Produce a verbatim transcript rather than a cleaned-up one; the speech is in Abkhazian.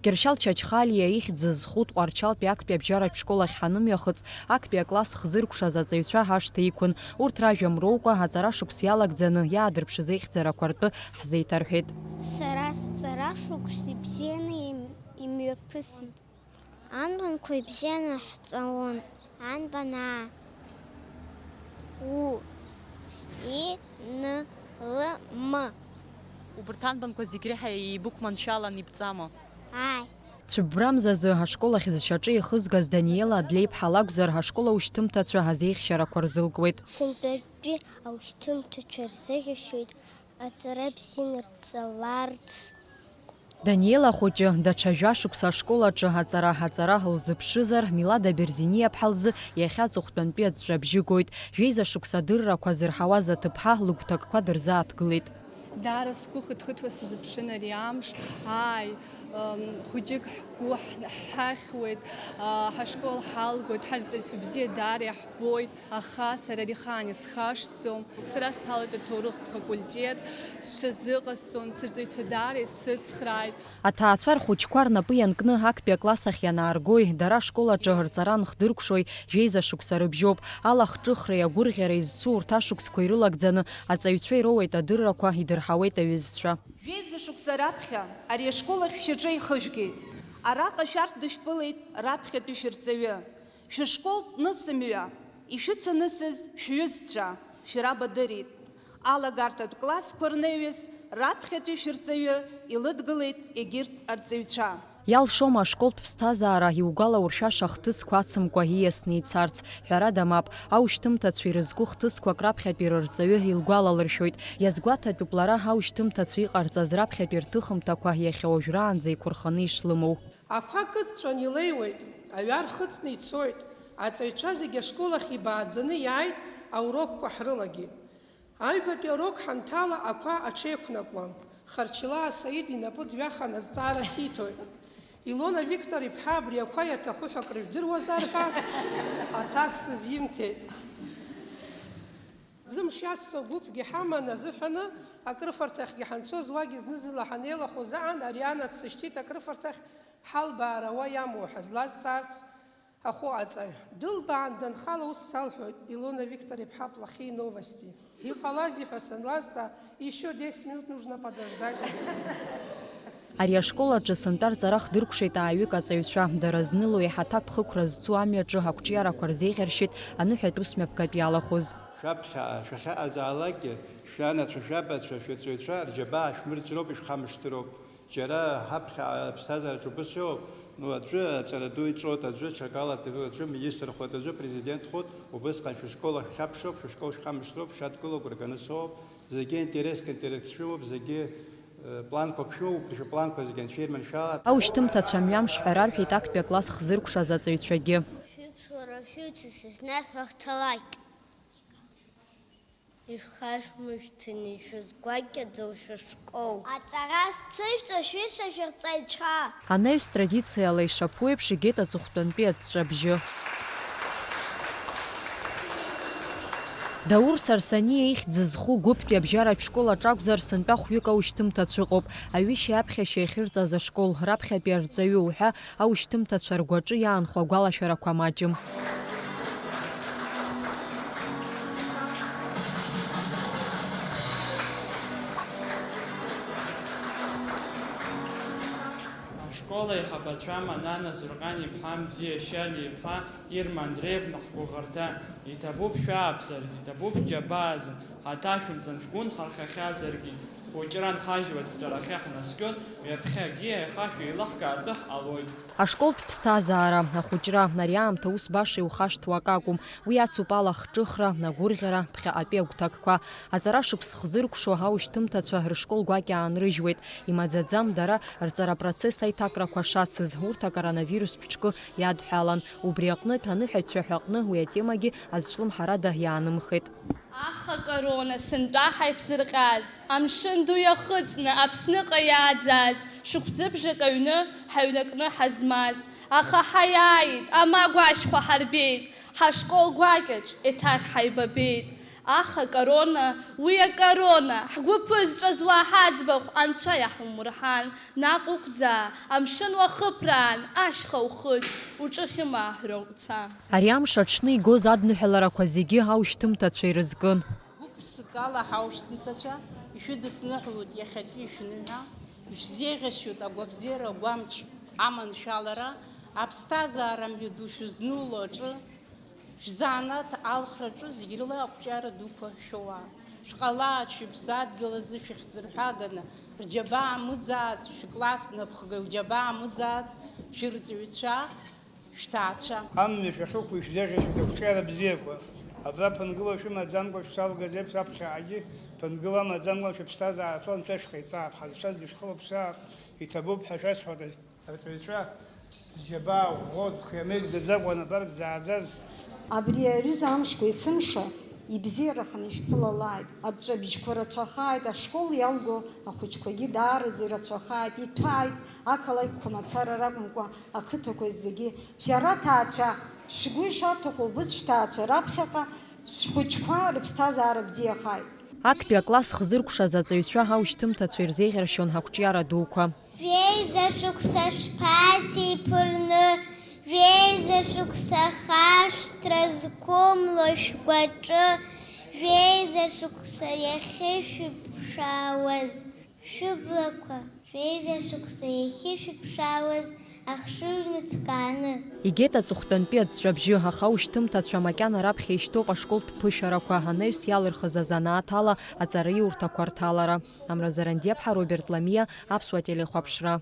Кьыршьал Чачхалиа ихьӡ зху Тҟәарчалтәи актәи абжьаратә школ ахь ҳанымҩахыҵ, актәи акласс хзыркәшаз аҵаҩцәа ҳашҭа иқәын. Урҭ ражәа мроукәа, аҵара шықәс иалагӡаны иаадырԥшыз еихьӡарақәа ртәы ҳзеиҭарҳәеит. Сара сҵара шықәс ибзианы им-, имҩаԥысит. Анбанқәа ибзианы ҳҵалон, анбан аа, у, и, н, л, м. Убырҭ анбанқәа зегь реиҳа еибықәманшәалан ибҵама? Ааи. Цәыббрамзазы ашкол ахь зшьаҿа ихызгаз Даниела Адлеиԥҳа лакәзар, ашкол аушьҭымҭацәа азеихьшьарақәа рзылкуеит. Сынтәатәи аушьҭымҭацәа рзеиӷьасшьоит аҵара бзианы рҵаларц. Даниела хәыҷы даҽа жәа-шықәса ашкол аҿы аҵара, аҵара лзыԥшызар, Милада Берзиниаԥҳа лзы иахьа аҵыхәтәантәи аҵәҵәабжьы гоит. Жәеиза шықәса адыррақәа зырҳауаз аҭыԥҳа лыгәҭакқәа дырзааҭгылеит. Даара сгәы хыҭхыҭуа сазыԥшын ари амш. Ааи, м, хәыҷык ҳгәы ҳ-, ҳҳахьуеит, а, ҳашкол ҳалгоит, ҳарҵаҩцәа бзиа даара иаҳбоит. Аха сара ари ахаан исхашҭӡом. Сара сҭалоит аҭоурыхтә факультет, сҽазыҟасҵон, сырҵаҩцәа даара исыцхрааит. Аҭаацәа рхәыҷқәа рнапы ианкны актәи акласс ахь ианааргои, дара ашкол аҿы рҵара анхдыркәшои, жәеиза шықәса рыбжьоуп. Алахҿыхреи агәырӷьареи зцу урҭ ашықәсқәа ирылагӡаны аҵаҩцәа ироуеит адыррақәа, идырҳауеит аҩызцәа. Жәеиза шықәса раԥхьа ари ашкол ахь шәаҿа ихыжәгеит. Араҟа шәарҭ дышәԥылеит раԥхьатәи шәырҵаҩы. Шәышколтә нысымҩа ишәыцанысыз шәҩызцәа шәрабадырит. Алагарҭатә классқәа рнаҩыс раԥхьатәи шәырҵаҩы илыдгылеит егьырҭ арҵаҩцәа. Иалшома ашколтә ԥсҭазаара иугәалауршәаша ахҭысқәа ацымкәа ииасны ицарц? Ҳәарада, мап. Аушьҭымҭацәа ирызку хҭысқәак раԥхьатәи рырҵаҩы илгәалалыршәоит. Иазгәаҭатәуп лара аушьҭымҭацәа иҟарҵаз раԥхьатәи рҭыхымҭақәа иахьа уажәраанӡа иқәырханы ишлымоу. Ақәа кыдҵәан илеиуеит, аҩа рхыҵны ицоит, аҵаҩцәа зегьы ашкол ахь ибааӡаны иааит, аурокқәа ҳрылагеит. Аҩбатәи аурок ҳанҭала ақәа аҽеиқәнакуам. Харчилаа Саид инапы дҩахан азҵаара сиҭоит. Илона Виктор-иԥҳа абри ақәа иаҭаху ҳәа акрыжәдыруазар ҳәа аҭак сызимҭеит. Зымш иацҵо гәыԥгьы ҳаман азыҳәаны, акрыфарҭахьгьы ҳанцоз, уагьы зны-зынла ҳанеилахоз аан, ари анаҭ сышьҭит акрыфарҭахь, ҳалбаара уа иамоу ҳәа длазҵаарц ахәы аҵаҩ. Дылбаан данхала ус салҳәоит, Илона Виктор-иԥҳа, плохие новости. Иҟалазеи ҳәа санлазҵаа, ещё десять минут нужно подождать. Ари ашкол аҿы сынтәа рҵара хдыркәшеит ааҩык аҵаҩцәа. Дара зныло еиҳа аҭакԥхықәра зцу амҩаҿы ақәҿиарақәа рзеиӷьаршьеит аныҳәатә ус мҩаԥгатә иалахәыз. Шәаԥхьаҟа шәахьаҟазаалакгьы, шәанацәа, шәабацәа, шәырҵаҩцәа рџьабаа шәмырӡроуп, ишәхамышҭыроуп. Џьара ҳаԥхьаҟа аԥсҭазаараҿы убыс иоуп, ну, аӡәы аҵара ду иҵоит, аӡәы ҽакала дыҩуеит, аӡәы министр хәыҭ, аӡәы президент хәыҭ, убысҟан шәышкол ахь шәхьаԥшроуп, шәышкол шәхамышҭроуп, шәадгылоуп, рганыс оуп, зегьы интереск, интерес шәымоуп, зегьы, э, планқәак шәымоуп, шәыпланқәа зегьы анцәа ирманшәалат. Аушьҭымҭацәа мҩамш ҳәа рарҳәеит актәи акласс хзыркәшаз аҵаҩцәагьы. Шәыцәара шәыцу сызнаҳәа хҭалак. Ишәхашәмышьҭын, ишәызгәакьаӡоу шәышкол. Аҵара зцышәҵо шәыша шәырҵаҩцәа. Анаҩс традициала ишаԥу еиԥш игеит аҵыхәтәантәи аҵәҵәабжьы. Даур Сарсаниа ихьӡ зху гәыԥтәи абжьаратә школ аҿы акәзар, сынтәа хәҩык аушьҭымҭацә ыҟоуп. Аҩышьа аԥхьашьа иахьырҵаз ашкол, раԥхьатәи арҵаҩы уҳәа, аушьҭымҭацәа ргәаҿы иаанхо агәалашәарақәа маҷым. Ашкол аиҳабацәа Манана Зурҟан-иԥҳа, Мзиа Шьали-иԥҳа, Ирма Андреевна, ҳгәыӷырҭа, иҭабуп шәааԥсараз, иҭабуп џьабаазын, ҳаҭашәымҵан, шәгәы нхархахьазаргьы. Хәыҷра нхажьуеит, ҳҿарахьы ҳнаскьоит, ҩаԥхьагьы аиха шәеилаҳкаартә ҳҟалоит. Ашколтә ԥсҭазаара, ахәыҷра, ари аамҭа ус баша иухашҭуа акакәым, уи ацуп алахҿыхра, агәырӷьара, ԥхьаҟатәи агәҭакқәа. Аҵара шықәс хзыркәшо аушьҭымҭацәа рышкол гәакьа аанрыжьуеит, имаӡаӡам дара рҵара процесс аиҭакрақәа шацыз, урҭ акоронавирус ԥҽкы иадҳәалан, убри аҟнытә аныҳәаҩцәа ҳәа аҟны уи атемагьы азҿлымҳарада иаанымхеит. Аха акорона сынтәа ҳаиԥзырҟьаз, амшын ду иахыҵны Аԥсныҟа иааӡаз, шықәсыбжак аҩны ҳаҩнакны ҳазмаз. Аха ҳаиааит, амагә ашьхәа ҳарбеит, ҳашкол гәакьаҿ еиҭах ҳаибабеит. Аха акорона, уи акорона, ҳгәы ԥызҵәаз уаҳа аӡбахә анцәа иаҳумырҳан, наҟ уқәӡаа, амшын уахыԥраан, ашьха ухыҵ, уҿы хьымааҳәра уца. Ари амш аҽны игоз адныҳәаларақәа зегьы аушьҭымҭацәа ирызкын. Гәык-ԥсыкала ҳаушьҭымҭацәа ишәыдысныҳәалоит иахьатәи шәныҳәа, ишәзеиӷьасшьоит агәабзиара агәамч аманшәалара, аԥсҭазаара мҩаду шәызнуло аҿы, шәзанааҭ алхраҿы зегь рыла ақәҿиара дуқәа шәоуа. Шәҟалааит шәыԥсадгьыл азы шәыхьӡырҳәаганы, рџьабаа мыӡааит шәкласс напхгаҩ, рџьабаа мыӡааит шәырҵаҩцәа, шәҭаацәа. Амҩа шәахьықәу ишәзеиӷьасшьоит ақәҿиара бзиақәа. Абра ԥынгыла шәымаӡамкәа шәсалгаз еиԥш, аԥхьаҟагьы ԥынгыла амаӡамкәа шәыԥсҭазаара ацо Анцәа шәҟаиҵааит, ҳазшаз дышәхылаԥшааит, иҭабуп ҳәа шәасҳәоит. Арҵаҩцәа, зџьабаа ӷәӷәоу, зхы иамеигӡаӡакәа анапы арҵәҵәааӡаз. Абри аҩыза амшқәа есымша ибзиараханы ишәԥылалааит. Аҵәҵәабжьқәа рацәахааит, ашкол иалго ахәыҷқәагьы даараӡа ирацәахааит, иҭәааит, ақалақьқәа мацара ракәымкәа, ақыҭақәа зегьы. Шәара аҭаацәа, шәгәы ишаҭаху убыс шәҭаацәа раԥхьаҟа шәхәыҷқәа рыԥсҭазаара бзиахааит. Актәи акласс хзыркәшаз аҵаҩцәа аушьҭымҭацәа ирзеиӷьаршьон ҳақәҿиара дуқәа. Жәеиза шықәса шԥацеиԥырны, жәеиза шықәса хашҭра зқәымло шәгәаҿы, жәеиза шықәса иахьышәыԥшаауаз шәыблақәа, жәеиза шықәса иахьышәыԥшаауаз ахшыҩ мыцкааны. Игеит аҵыхәтәантәи аҵәҵәабжьы, аха аушьҭымҭацәа макьана раԥхьа ишьҭоуп ашколтә ԥышәарақәа, анаҩс иалырхыз азанааҭ ала аҵараиурҭақәа рҭалара. Амра Зарандиаԥҳа, Роберт Ламиа, Аԥсуа телехәаԥшра.